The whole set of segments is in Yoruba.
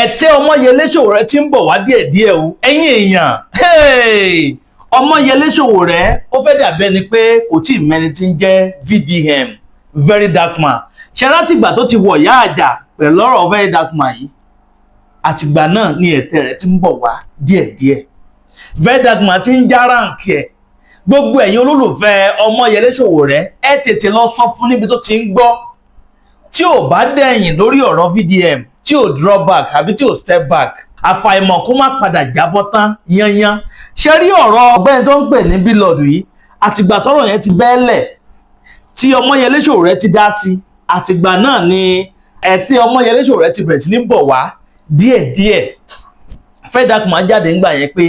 Ẹ̀tẹ́ Ọmọyẹlé Sowore ti ń bọ̀ wá díẹ̀díẹ̀ o. Ẹ̀yin èèyàn, hey! Ọmọyẹlé Sowore, ó fẹ́ dàbí ẹni pé kò tí ì mẹ́ni tí ń jẹ́ VDM, Very Dark Man. Ṣe látìgbà tó ti wọ̀ yá àjà pẹ̀lú ọ̀rọ̀ Very Dark Man yìí, àtìgbà náà ni ẹ̀tẹ́ rẹ̀ ti ń bọ̀ wá díẹ̀díẹ̀. Very Dark Man ti ń já rank ẹ̀. Gbogbo ẹ̀yin olólùfẹ́ Ọmọyẹlé Sowore, ẹ tètè lọ sọ fún níbi tó ti ń gbọ́. Tí ò bá dẹ̀yìn lórí ọ̀rọ̀ VDM, tí ò draw back àbí tí ò step back, àfàìmọ̀ kó má padà jábọ́ tán yányán. Ṣe rí ọ̀rọ̀ ọ̀gbẹ́ni tó ń pè ní Blord yìí, àtìgbà tọ́rọ̀ yẹn ti bẹ́ẹ̀lẹ̀ tí Ọmọyẹlé Sowore ti dá sí, àtìgbà náà ni ẹ̀tẹ́ Ọmọyẹlé Sowore ti bẹ̀rẹ̀ sí ní bọ̀ wá díẹ̀díẹ̀. Very Dark Man jáde ńgbà yẹn pé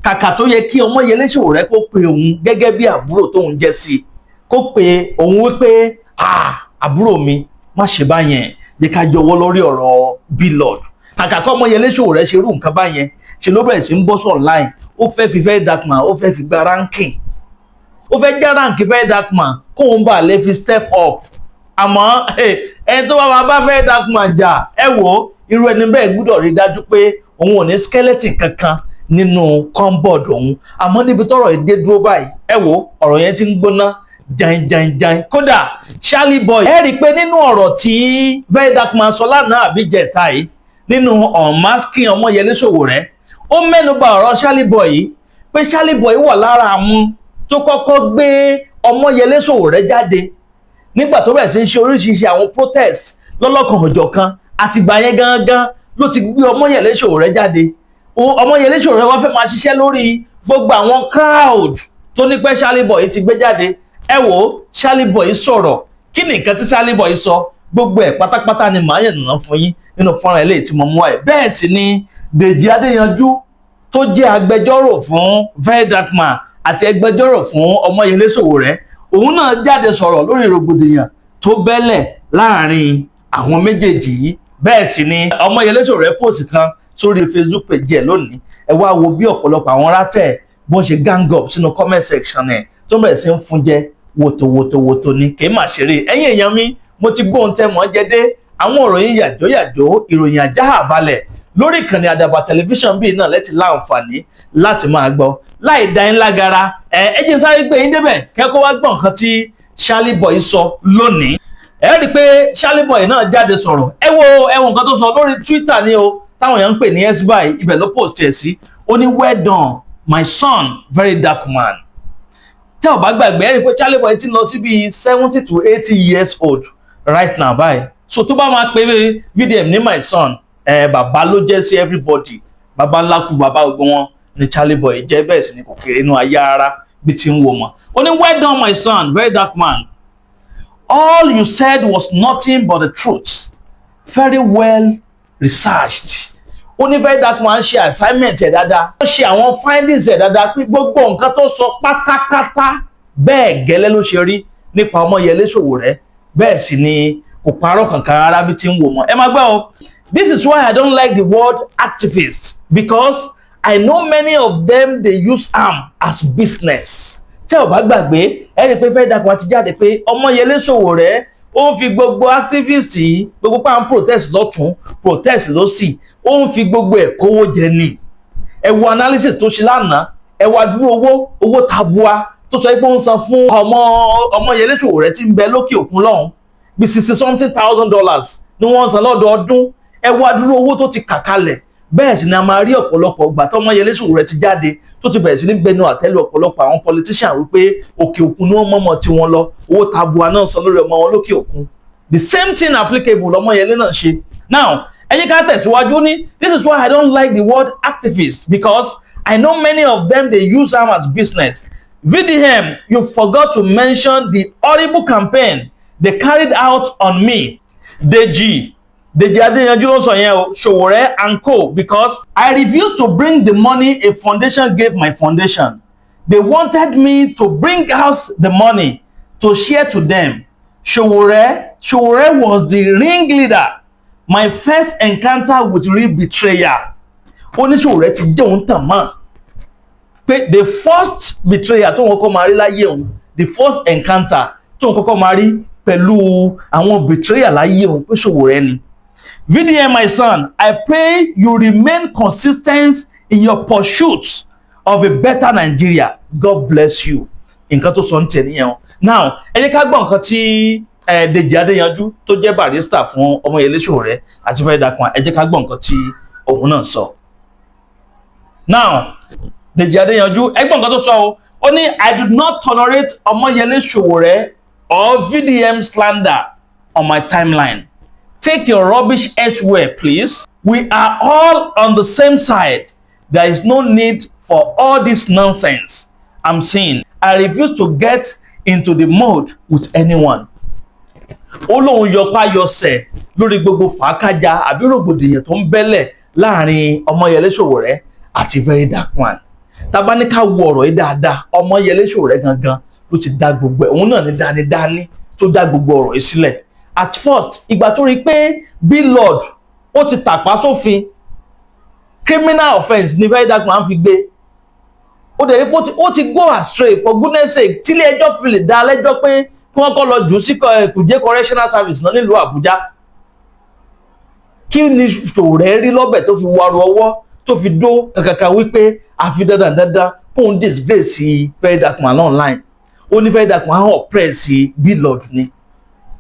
kàkà tó yẹ kí Ọmọyẹlé Sowore kó pe òun gẹ́gẹ́ bí àbúrò tóun jẹ́ sí, kó pe òun wípé, "Ah, àbúrò mi, má ṣe báyẹn, jẹ́ ká jọ̀wọ́ lórí ọ̀rọ̀ Blord." Kàkà kọ́ Ọmọyẹlé Sowore ṣe irú nǹkan báyẹn, ṣe ló bẹ̀rẹ̀ sí ń bọ́ sí online, ó fẹ́ fi Very Dark Man, ó fẹ́ fi gba ranking, ó fẹ́ já rank Very Dark Man kóun bá lè fi step up. Àmọ́ ẹni tó bá máa bá Very Dark Man jà, ẹ wò ó, irú ẹni bẹ́ẹ̀ gbúdọ̀ rí dájú pé òun ò ní skeleton kankan nínú cupboard òun. Àmọ́ níbi tọ́rọ̀ yìí dé dúró báyìí, ẹ wò, ọ̀rọ̀ yẹn ti ń gbóná jain jain jain. Kódà Charlie Boy, ẹ rí i pé nínú ọ̀rọ̀ tí Very Dark Man sọ lánàá àbí jẹ̀ta yìí nínú unmasking Ọmọyẹlé Sowore, ó mẹ́nu bà ọ̀rọ̀ Charlie Boy yìí pé Charlie Boy wà lára àwọn tó kọ́kọ́ gbé Ọmọyẹlé Sowore jáde nígbà tó bẹ̀rẹ̀ sí í ṣe oríṣiríṣi àwọn protest lọ́lọ́kan òjọ̀kan. Àtìgbà yẹn gangan ló ti gbé Ọmọyẹlé Sowore jáde. Ọmọyẹlé Sowore wá fẹ́ máa ṣiṣẹ́ lórí gbogbo àwọn crowd tó ní pé Charlie Boy ti gbé jáde. Ẹ wò ó, Charlie Boy sọ̀rọ̀. Kí ni nǹkan tí Charlie Boy sọ? Gbogbo ẹ̀ pátápátá ni màá yànnàná fún yín nínú fọ́nrán eléyìí tí mo mú ẹ̀. Bẹ́ẹ̀ sì ni Dèjì Adéyanjú tó jẹ́ agbẹjọ́rò fún Very Dark Man àti agbẹjọ́rò fún Ọmọyẹlé Sowore, òun náà jáde sọ̀rọ̀ lórí rògbòdìyàn tó bẹ́lẹ̀ láàrin àwọn méjèèjì yìí. Bẹ́ẹ̀ sì ni Ọmọyẹlé Sowore post kan sórí Facebook page ẹ̀ lónìí. Ẹ wá wo bí ọ̀pọ̀lọpọ̀ àwọn rátẹ̀ bó ṣe gang up sínú comment section ẹ̀ tó bẹ̀rẹ̀ sí ń fún jẹ wòtòwòtòwòtò ni kì í mà ṣeré. Ẹ̀yin èèyàn mi, mo ti gbóhùn tẹ́ mọ́ jẹ́ dé àwọn ìròyìn yàjóyàjó, ìròyìn àjáhà balẹ̀ lórí ìkànnì Àdàbà Tẹlifíṣàn bíi náà lẹ́tì láǹfààní láti máa gbọ́ láì dá yín lágara. Ẹ jẹ́ n sáré gbé yín débẹ̀ kẹ́kọ̀ọ́ wá gbọ́ nǹkan tí Charlie Boy sọ lónìí. Ẹ rí i pé Charlie Boy náà jáde sọ̀rọ̀. Ẹ wo nǹkan tó sọ lórí Twitter ni o, táwọn èèyàn ń pè ní S báyìí, ibẹ̀ ló post ẹ̀ sí. Ó ní, "Well done, my son, Very Dark Man." Tẹ́ ò bá gbàgbé, ẹ rí i pé Charlie Boy ti lọ sí bíi 70 to 80 years old right now báyìí. So tó bá máa pe VDM ní "my son", ẹ bàbá ló jẹ́ sí everybody. Bàbá ńlá kú bàbá gbogbo wọn ni Charlie Boy jẹ́. Bẹ́ẹ̀ sì ni kò kéré inú ayé ara bí ti ń wò mọ́. Ó ní, "Well done, my son, Very Dark Man. All you said was nothing but the truth. Very well researched." Ó ní Very Dark Man ṣe assignment ẹ̀ dáadáa, ó ṣe àwọn findings ẹ̀ dáadáa, pé gbogbo nǹkan tó sọ pátápátá, bẹ́ẹ̀ gẹ́lẹ́ ló ṣe rí nípa Ọmọyẹlé Sowore. Bẹ́ẹ̀ sì ni kò parọ́ kankan rárá bí ti ń wò mọ́. Ẹ máa gbọ́ o. "This is why I don't like the word activist, because I know many of them, they use am as business." Tẹ́ ò bá gbàgbé, ẹ rí i pé Very Dark Man ti jáde pé Ọmọyẹlé Sowore, ó ń fi gbogbo activist yìí, gbogbo pa ń protest lọ́tún, protest lọ́sì, ó ń fi gbogbo ẹ̀ kówó jẹ ni. Ẹ wo analysis tó ṣe lánàá, ẹ wá dúró owó tabua tó sọ pé ó ń san fún ọmọ Ọmọyẹlé Sowore tí ń bẹ lókè òkun lọ́hùn, bí $60 something thousand ni wọ́n ń san lọ́dọọdún. Ẹ wá dúró owó tó ti kà kalẹ̀. Bẹ́ẹ̀ sì ni a máa rí ọ̀pọ̀lọpọ̀ ìgbà tó Ọmọyẹlé Sowore ti jáde, tó ti bẹ̀rẹ̀ sí ní gbẹnu àtẹ́lu ọ̀pọ̀lọpọ̀ àwọn politician wípé òkè òkun ni wọ́n mọ̀mọ́ tí wọ́n lọ, owó tabua náà san lórí ọmọ wọn lókè òkun. The same thing applicable lọ́mọyẹlé náà ṣe. Now, ẹ jẹ́ ká tẹ̀síwájú. Ní, "This is why I don't like the word activist, because I know many of them, they use am as business. VDM, you forgot to mention the horrible campaign they carried out on me, Deji." Deji Adeyanju ló sọ yẹn o. "Sowore and co, because I refused to bring the money a foundation gave my foundation. They wanted me to bring out the money to share to them. Sowore was the ringleader. My first encounter with real betrayer." Ó ní Sowore ti jẹ́ òun tàn mọ́, pé the first betrayer tó wọn kọ́ máa rí láyé òun, the first encounter tó wọn kọ́kọ́ máa rí pẹ̀lú àwọn betrayer láyé òun, pé Sowore ni. "VDM, my son, I pray you remain consistent in your pursuit of a better Nigeria. God bless you." Nǹkan tó sọ ní tiẹ̀ nìyẹn o. Now, ẹ jẹ́ ká gbọ́ nǹkan tí Dèjì Adéyanjú tó jẹ́ barrister fún Ọmọyẹlé Sowore àti Very Dark Man, ẹ jẹ́ ká gbọ́ nǹkan tí òun náà sọ. Now, Dèjì Adéyanjú, ẹ gbọ́ nǹkan tó sọ o. Ó ní, "I do not tolerate Ọmọyẹlé Sowore or VDM slander on my timeline. Take your rubbish elsewhere, please. We are all on the same side. There is no need for all this nonsense I'm seeing. I refuse to get into the mud with anyone." Ó lóun yọpá yọsẹ̀ lórí gbogbo fàákájà àbí rògbòdìyàn tó ń bẹ́lẹ̀ láàrin Ọmọyẹlé Sowore àti Very Dark Man. Tá bá ní ká wo ọ̀rọ̀ yìí dáadáa, Ọmọyẹlé Sowore gangan ló ti dá gbogbo ẹ̀. Òun náà ní dání-dání tó dá gbogbo ọ̀rọ̀ yìí sílẹ̀. At first, ìgbà tó rí i pé Blord ó ti tàpá sófin, criminal offence ní Very Dark Man fi gbé, ó dẹ̀ rí pé ó ti go astray. For goodness sake, tílé ẹjọ́ fi lè dá lẹ́jọ́ pé kí wọ́n kọ́ lọ jù ú sí Kùjé Correctional Service náà nílùú Àbújá, kí ni Sowore rí lọ́bẹ̀ tó fi waru ọwọ́ tó fi dó kàkàkà wípé àfi dandan dandan kóun disgrace Very Dark Man online? Ó ní Very Dark Man oppress Blord ni,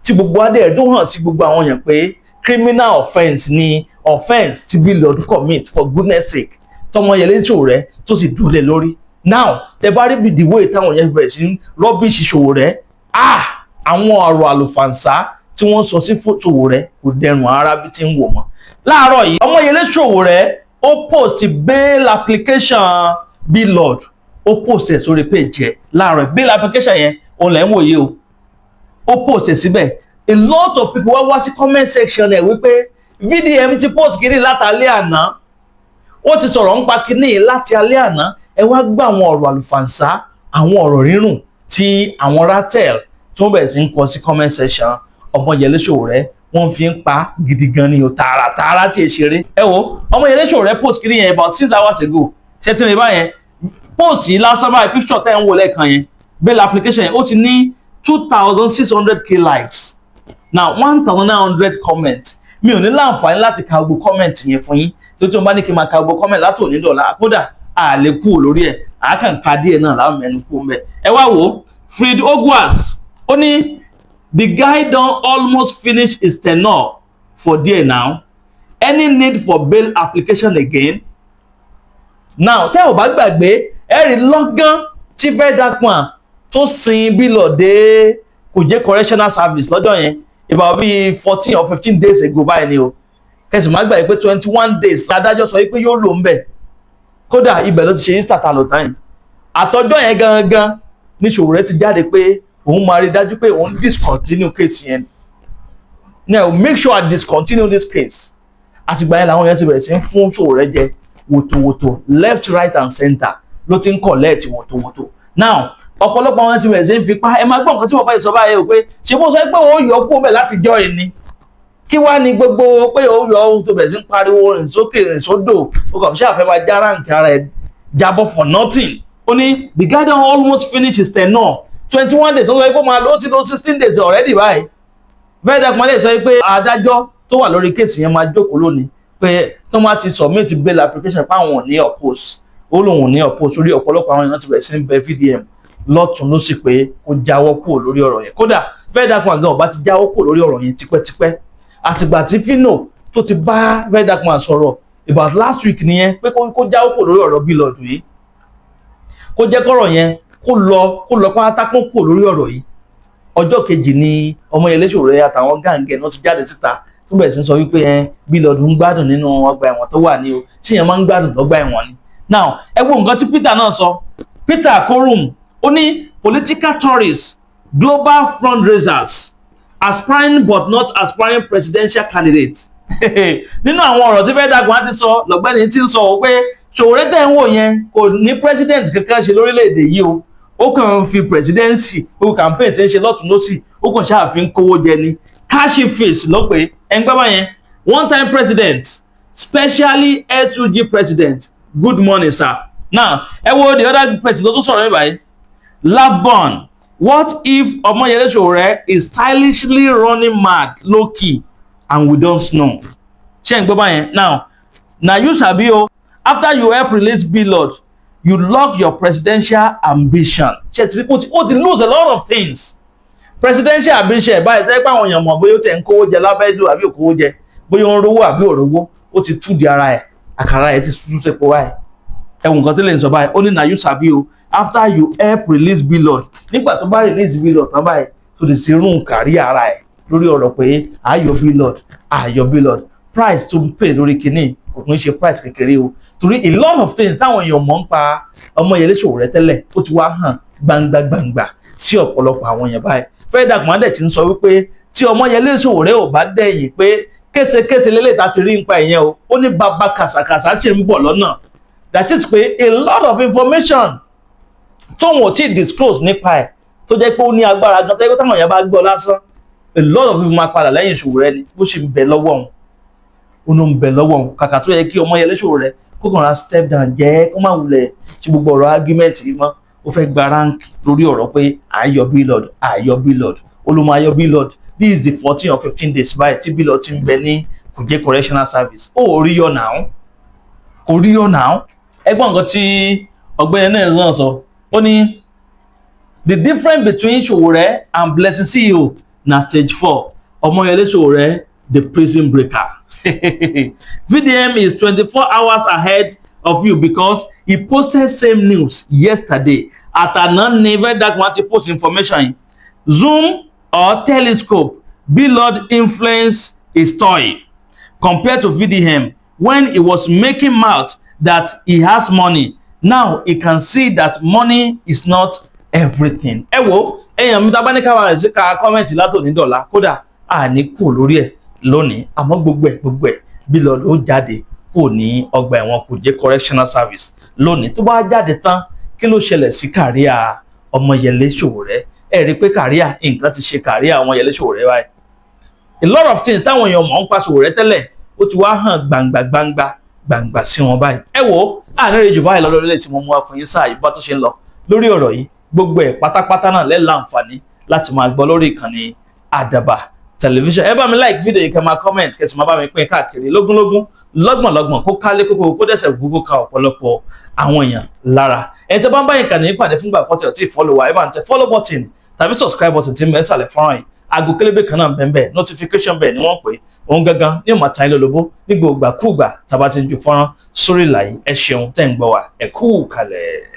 tí gbogbo adé tó hàn sí gbogbo àwọn èèyàn pé criminal offence ni offence tí Blord commit, for goodness sake, tọmọyẹlé Sowore tó sì dúró lé lórí. Now, tẹ bá rí bí the way táwọn yẹn bẹ̀rẹ̀ sí rubbish Sowore, ah, àwọn ọ̀rọ̀ àlùfànṣá tí wọ́n sọ sí Sowore kò dẹrùn ara bí ti ń wò mọ́. Láàárọ̀ yìí, Ọmọyẹlé Sowore ó post bail application Blord, ó post ẹ̀ sórí page ẹ̀ láàárọ̀. Bail application yẹn òun lẹ́ ń wòye o. Ó post ẹ̀ síbẹ̀. A lot of people wá wá sí comment section ẹ̀ wípé VDM ti post kiri látàlẹ́ àná, ó ti sọ̀rọ̀ nípa kíní láti alẹ́ àná. Ẹ wá gbọ́ àwọn ọ̀rọ̀ àlùfànṣá, àwọn ọ̀rọ̀ rírùn tí àwọn ratel tí wọ́n bẹ̀rẹ̀ sí ń kọ sí comment section Ọmọyẹlé Sowore. Wọ́n fi ń pa gidi gan ni o, tààràtààrà tí ì ṣeré. Ẹ wo, Ọmọyẹlé Sowore post kiri yẹn about 6 hours ago. Ṣé tí mi bá yẹn post yìí lásán báyìí, picture tẹ́ ń wò lẹ́ẹ̀kan yẹn, bail application yẹn, ó ti ní 2,600K likes now, 1,900 comment. Mi ò ní láǹfààní láti ka gbogbo comment yẹn fún yín, tó tí wọ́n bá ní kí n máa ka gbogbo comment láti òní dọ̀la, kódà a lè kú lórí ẹ̀, àákàn ka díẹ̀ náà láwọn mẹ́nu kú mbẹ́. Ẹ wá wò, Fred Ogwas, ó ní, "The guy don almost finish his tenure for there now. Any need for bail application again?" Now, tẹ́ ò bá gbàgbé, ẹ rí lọ́gán tí Very Dark Man tó sin Blord dé Kùjé Correctional Service lọ́jọ́ yẹn, about bíi 14 or 15 days ago báyìí ni o. Kẹsì má gbàgbé pé 21 days ládájọ́ sọ pé yóò lò ń bẹ̀. Kódà ibẹ̀ ló ti ṣe Easter ta lò tán yìí. Àtọjọ́ yẹn gangan ní Sowore ti jáde pé òun máa rí dájú pé òun discontinue case yẹn. "Now make sure I discontinue this case." Àtìgbà yẹn làwọn yẹn ti bẹ̀rẹ̀ sí ń fún Sowore jẹ wòtòwòtò, left, right and center ló ti ń collect wòtòwòtò. Now, ọ̀pọ̀lọpọ̀ àwọn ti bẹ̀rẹ̀ sí ń fipá. Ẹ máa gbọ́ nǹkan tí bàbá yìí sọ báyìí o, pé ṣé bó sọ pé òun yọ kó bẹ̀ láti jọ ẹ̀ ni, kí wá ní gbogbo pé ó yọ ohun tó bẹ̀rẹ̀ sí ń pariwo rìn sókè rìn sódò, ó kàn ṣe àfẹ́ máa já rank ara ẹ̀ jábọ̀ for nothing. Ó ní the guy don almost finish his tenure, 21 days ó sọ pé kó máa lọ, ó ti lọ 16 days already báyìí. Very Dark Man lè sọ pé adájọ́ tó wà lórí case yẹn máa jókòó lónìí, pé tó máa ti submit bail application pé àwọn ò ní oppose. Ó lóun ò ní oppose orí. Ọ̀pọ̀lọpọ̀ àwọn èèyàn ti bẹ̀rẹ̀ sí ní bẹ VDM lọ́tún ló sì pé kó jáwọ́ kúrò lórí ọ̀rọ̀ yẹn. Kódà Very Dark Man gan ọba ti jáwọ́ kúrò lórí ọ̀rọ̀ yẹn tipẹ́tipẹ́. Àtìgbà tí Phyno tó ti bá Very Dark Man sọ̀rọ̀ about last week nìyẹn, pé kó jáwọ́ kúrò lórí ọ̀rọ̀ Blord yìí, kó jẹ́ kọ́rọ̀ yẹn kó lọ, kó lọ pátákó kúrò lórí ọ̀rọ̀ yìí. Ọjọ́ kejì ni Ọmọyẹlé Sowore àtàwọn gang náà ti jáde síta tó bẹ̀rẹ̀ sí ń sọ wípé ẹ Blord ń gbádùn nínú ọgbà ẹ̀wọ̀n tó wà ní o. Ṣé yẹn máa ń gbádùn lọ́gbà ẹ̀wọ̀n ni? Now, ẹ wo nǹkan tí Peter náà sọ. Peter Korum, ó ní, "Political tourists, global fundraisers, aspiring but not aspiring presidential candidates." Nínú àwọn ọ̀rọ̀ tí Very Dark Man ti sọ lọ́gbẹ́ni tí ń sọ ó pé Sowore tẹ̀ ń wò yẹn kò ní president kankan ṣe lórílẹ̀‐èdè yìí o. Ó kàn ń fi presidency ó campaign tí ń ṣe lọ́tún lọ́sì, ó kàn ṣáà fi ń kówó jẹ ni. Kashi face ló pé ẹgbẹ́ báyẹn. "One time president, specially SUG president, good morning, sir." Now, ẹ wo the other person tó tún sọ̀rọ̀ mi báyìí, Labon: "What if Omoyele Sowore is stylishly running mad low-key and we don't know?" Ṣé ń gbọ́ báyẹn? Now, na you sabi o. After you help release Blord, you lock your presidential ambition. Ṣe ti rí pé ó ti lose a lot of things? Presidential ambition ẹ̀ báyìí, tẹ́ pé àwọn èèyàn mọ̀ bóyá ó tẹ̀ ń kówó jẹ lábẹ́dù àbí ò kówó jẹ, bóyá ó ń rówó àbí ò rówó, ó ti tú di ara ẹ̀, àkàrà ẹ̀ ti tú sẹ́pọ̀ báyìí. Ẹ̀wọ̀n nǹkan tó lè sọ báyìí, ó ní na you sabi o. After you help release Blord, nígbà tó bá release Blord tán báyìí, tó lè ṣe rún kárí ara ẹ̀ lórí ọ̀rọ̀ pé àyọ̀ Blord, àyọ̀ Blord, price tó ń pè lórí kinní kò tún ṣe price kékeré o, torí a lot of things táwọn èèyàn mọ̀ ń pa Ọmọyẹlé Sowore tẹ́lẹ̀, ó ti wá hàn gbangba gbangba sí ọ̀pọ̀lọpọ̀ àwọn èèyàn báyìí. Very Dark Man dẹ̀ ti ń sọ wípé tí Ọmọyẹlé Sowore ò bá dẹ̀yìn, pé késekése lélẹ̀ tá ti rí nípa ìyẹn o. Ó ní bàbá kàsàkàsà ṣe ń bọ̀ lọ́nà. That is pé a lot of information tóun ò tí ì disclose nípa ẹ̀, tó jẹ́ pé ó ní agbára gan, tó jẹ́ pé táwọn èèyàn bá gbọ́ lásán, a lot of people máa padà lẹ́yìn Sowore ni, bó ṣe ń bẹ lọ́wọ́ òun, ó ló ń bẹ lọ́wọ́ òun. Kàkà tó yẹ kí Ọmọyẹlé Sowore kó kàn ra step down jẹ́, kó má wulẹ̀ ṣe gbogbo ọ̀rọ̀ argument yìí mọ́, ó fẹ́ gba rank lórí ọ̀rọ̀ pé àyọ Blord, àyọ Blord, ó ló máa yọ Blord. This is the 14 or 15 days báyìí tí Blord ti ń bẹ ní Kuje Correctional Service. Ó rí yọ náà, kò rí yọ náà. Ẹgbọ́n nǹkan tí ọ̀gbẹ́ni náà sọ, ó ní the difference between Sowore and Blessing CEO na stage four. Ọmọyẹlé Sowore, the prison breaker. VDM is 24 hours ahead of you because he posted same news yesterday. Àtàná ni Very Dark Man ti post information yìí. Zoom or telescope, Blord influence is toy compared to VDM when he was making mouth that he has money. Now he can see that money is not everything. Ẹ wo, èèyàn mi, tá bá ní káwa rẹ̀ sí ka comment látòní dọ̀la, kódà àní kù lórí ẹ̀ lónìí. Àmọ́ gbogbo ẹ̀ gbogbo ẹ̀, Blord ó jáde kò ní ọgbà ẹ̀wọ̀n Kuje Correctional Service lónìí. Tó bá jáde tán, kí ló ṣẹlẹ̀ sí career Ọmọyẹlé Sowore? Ẹ rí i pé career, nǹkan ti ṣe career Ọmọyẹlé Sowore báyìí. A lot of things táwọn èèyàn mọ̀ ń pa Sowore tẹ́lẹ̀, ó ti wá hàn gbangba gbangba gbangba sí wọn báyìí. Ẹ wo, àárín rẹ̀ jù báyìí lọ́dọ̀ lórí tí mo mú wá fún yín sáà yìí. Bá tó ṣe ń lọ lórí ọ̀rọ̀ yìí, gbogbo ẹ̀ pátápátá náà lẹ́ láǹfààní láti máa gbọ́ lórí ìkànnì Àdàbà Tẹlifíṣàn. Ẹ bá mi like fídíò yìí, kẹ́ máa comment, kẹ́ sì máa bá mi pín káàkiri lógúnlógún, lọ́gbọ̀nlọ́gbọ̀n, kó kálé kókó, kó dẹ̀sẹ̀ gbogbo ka ọ̀pọ̀lọpọ̀ àwọn èèyàn lára. Ẹ tẹ́ bá ń bá ìkànnì yìí pàdé fúngbà àkọ́tẹ̀ ọ̀tí follow wa, ẹ bá ń tẹ follow button tàbí subscribe button tí ń bẹ sàlẹ̀ fọ́nrán yìí. Aago kélébé kan náà bẹ́ẹ̀, notification bẹ́ẹ̀ ni wọ́n pè òun gangan ní ọmọ àtàyìn lólobó ní gbogbo ìgbàkúùgbà tá a bá ti ń ju fọ́nrán sórí ìlà yìí. Ẹ ṣeun tẹ́ ń gbọ́ wa, ẹ kú kalẹ̀.